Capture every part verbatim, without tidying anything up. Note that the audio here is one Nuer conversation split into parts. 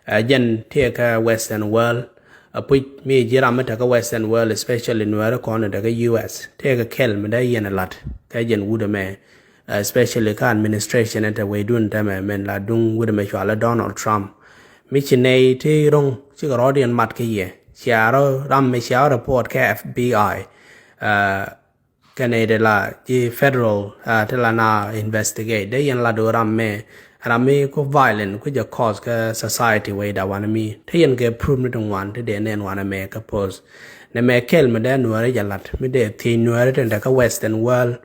Ɛ jɛn tëëkä Western world. Ɛ puc mi ji̱ ram mi tekä Western world, especially Nuääri kɔn in tekä U S, tëëkä kɛl mi dee yɛn ɛ la̱t kä jɛn wut ɛmɛ. Ɛ especially kä administration in te wecdun tɛmɛ min la duŋ wut ɛmɛ cualɛ Donald Trump. Mi ci nɛy ti ro̱ŋ cikɛ rɔɔdiɛn mat kä yɛ, cia rɔ ram mi cia rɔ report kä F B I. Ɛ kɛnɛ ti la ji̱ federal, ah, ti la na investigate. Dee yɛn lat ɣöö ram mɛ, ram mi ku violent ku jɛ cause kä society wecda wanɛ mi. Te yɛn kɛ proof ni ti ŋuan ti dee nɛn wanɛ mɛ kä post. Nɛ mɛ kɛl mi dee Nuääri jɛ lat, mi dee thiec Nuääri tin te kä Western world.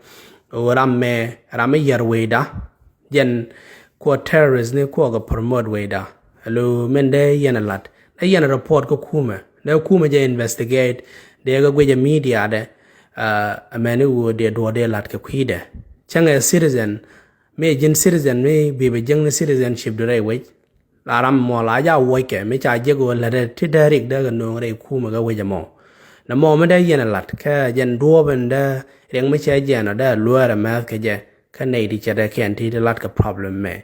Ɣöö ram mɛ, ram mi yɛr wecda. Jɛn kuɔ terrorist ni kuɔ kɛ promote wecda. Alo min dee yɛn a lat, dee yɛn a report kä kumɛ, dee kumɛ jɛ investigate. Dee kɛ guic a media dɛ. Ɛ mɛni ɣöö dee duɔ̱ɔ̱r dee lat kɛ kui̱dɛ. Cäŋɛ citizen, mi ji̱n citizen mi bi bɛ jiäkni citizenship di rɛy wec. La ram mɔ la ja wuɔckɛ mi ca jiäk ɣöö lätdɛ ti dee rik dee kɛ nööŋ rɛy kumɛ kɛ wec ɛmɔ. Nɛ mɔ mi dee yɛn a lat kɛ jɛn duɔ̱ɔ̱p in dee riɛk mi cɛ jɛn ɔ dee luäär a mɛth kɛ jɛ. Kä nɛy ti ce̱tdɛ kɛn ti ti lat kɛ problem mɛ.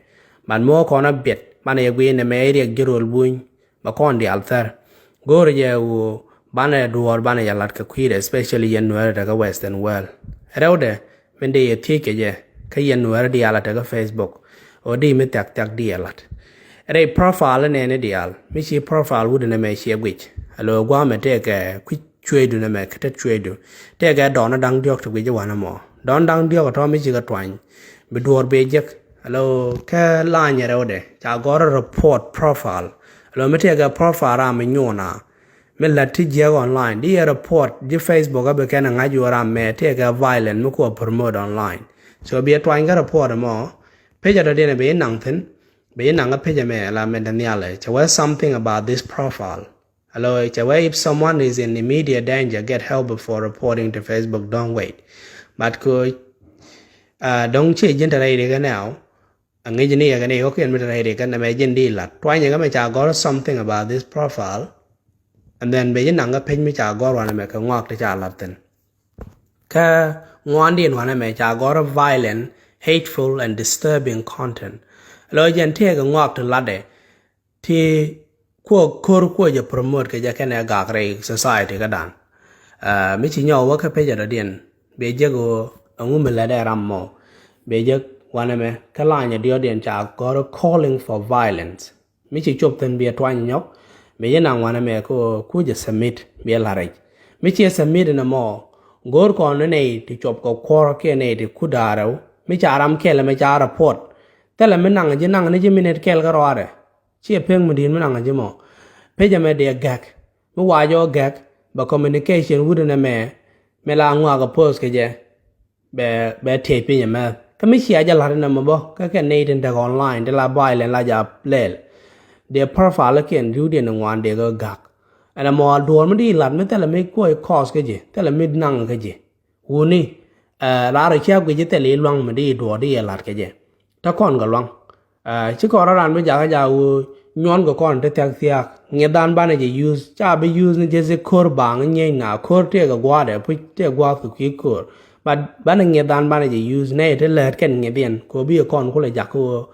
Ban mi wä kɔn a biɛt banɛ yɛ guiy nɛ mɛ riɛk ji̱ rol buny. Bɛ kɔn diaal thär. Go̱o̱rɛ jɛ wu banɛ duɔ̱ɔ̱r banɛ yɛ lat kɛ kui̱dɛ, especially yɛn Nuäärɛ tekä Western world. Rɛwdɛ min dee yɛ thiec kɛ jɛ kä yɛn Nuäärɛ diaal a tekä Facebook. Ɔ di mi thiak thiak di yɛ lat. Rɛy profile nɛni diaal mi ci profile wut nɛ mɛ ciɛ guic. Alo guamɛ tëëkɛ kui̱ cueecdu nɛmɛ kä tet cueecdu. Tëëkɛ dɔɔn da̱ŋ diɔ̱k ti guic i̱ wanɛ mɔ. Dɔɔn da̱ŋ diɔ̱k ɛ tɔ̱ mi cikɛ tuany. Bi duɔ̱ɔ̱r bi jek. Alo kɛ lany rɛwdɛ ca gɔ̱r report profile. Alo mi tëëkɛ profile ram mi nyuuna. Mi lät ti jiäk online di yɛ report ji̱ Facebook a bi kɛn ɛ ŋa̱c yuɔ ram mɛ tëëkɛ violent mi kuɔ promote online. So bi ɛ tuany kä report ɛmɔ. Page a dɔ̱diɛn ɛ bi inaŋ thi̱n. Bi inaŋ kä page ɛmɛ la mɛn te nhialɛ cɛ wee something about this profile. Alo cɛ wee if someone is in immediate danger, get help before reporting to Facebook, don't wait. But ko, uh, dɔ̱ŋ ci ji̱n te rɛy rikä now. A ŋi̱c ni yɛ kɛ ni yɛ kɔkiɛn mi te rɛy rikä nɛ mɛ ji̱n di lat tuany yɛ kɛ mɛ ca gɔr something about this profile. And then bɛ ji̱ naŋ kä page mi ca gɔr wanɛ mɛ kɛ ŋɔak ti ca lat thin. Kä ŋuandiɛn wanɛ mɛ ca gɔr violent, hateful and disturbing content. Alo jɛn tiɛɛk ŋɔak ti latdɛ. Ti kuɔ ko̱r kuɔ jɛ promote kɛ jɛ kɛnɛ gak rɛy society kä dan. Uh, mi ci nyɔk wä kä page a dɔ̱diɛn bɛ jek ɣöö ɛŋu mi lɛ dɛ ram mɔ. Bɛ jek wanɛ mɛ kä lany a diɔ̱diɛn ca gɔr calling for violence. Mi ci cop thin bɛ tuany nyɔk bɛ jɛ naŋ wanɛ mɛ kä ɣöö ku jɛ submit bɛ la rɛc. Mi ci submit in a mɔ go̱o̱r kɔn ni nɛy ti cop kɛ kuɔr kiɛ nɛy ti ku da̱a̱rɛw mi ca ram kɛl mɛ ca report. Thilɛ mi naŋ ji̱ naŋ ni ji̱ minute kɛl kä rɔaadɛ. Ciɛ pek mi di̱i̱t mi naŋ ji̱ mɔ. Page ɛmɛ dee gɛk mi wac ɔ gɛk bɛ communication wut ɛnɛ mɛ. Mɛ la ŋɔak a post kɛ jɛ bɛ, bɛ tiec piny ɛmɛ kä mi cia jɛ la̱t ɛnɛ mɛ bä kä kɛ nɛy tin tek online ti la violent la ja lɛl. Dee profile kiɛn riwdiɛn ŋuan dee kɛ gak. Ɛnɛ mɔ a duɔ̱ɔ̱r mi di lat mi thilɛ mi kuɔc cause kä ji̱ thilɛ mi naŋ kä ji̱. Wuni, eh, raar cia guic thil i̱ luaŋ mi di duɔɔr di yɛ lat kɛ jɛ. Te kɔn kɛ luaŋ. Eh, ci kɔn rɔ ran mi jakä jak wu nyuɔn kɛ kɔn te thiak thiak. Ŋi̱ethan banɛ jɛ use, ca bi use ni jɛ si ko̱r baŋ nyieeny na ko̱r tëë kɛ gua̱a̱dɛ puc tëë gua̱a̱th kɛ kui̱ ko̱r. But banɛ ŋi̱ethan banɛ jɛ use nɛ te lät kɛn ŋi̱ethiɛn kɛ bi kɔn kulɛ jak kɛ wu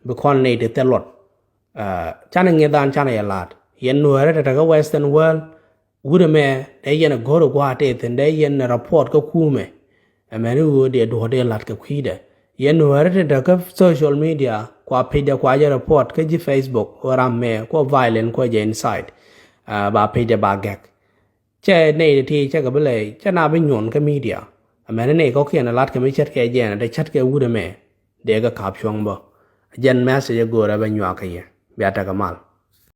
bi kɔn nɛy te thil luɔt. Eh, canɛ ŋi̱ethan canɛ yɛ lat. Yɛn Nuäärɛ te te kä Western world. Wut ɛmɛ dee yɛn a go̱r a gua̱a̱th tëë thi̱n dee yɛn a report kä kumɛ. Ɛmɛni ɣöö dee duɔ̱ɔ̱r dee la̱t kɛ kui̱dɛ. Yɛn Nuäärɛ tin te kä social media kua page dee kua jɛ report kä ji̱ Facebook ɣöö ram mɛ kuɔ violent kuɔ jɛ inside. Ah, ba page dee ba gɛk. Cɛ nɛy ti ti cɛ kɛ bi lɛ cɛ na bi nyuɔn kä media. Ɛmɛni nɛy kɔ̱kiɛn a la̱t kɛ mi ce̱tkɛ jɛn a dee ce̱tkɛ wut ɛmɛ. Dee kɛ ka̱p cuɔ̱ŋ bä. Jɛn message a go̱o̱rɛ bɛ nyuak kɛ yɛ. Bia tekɛ mal.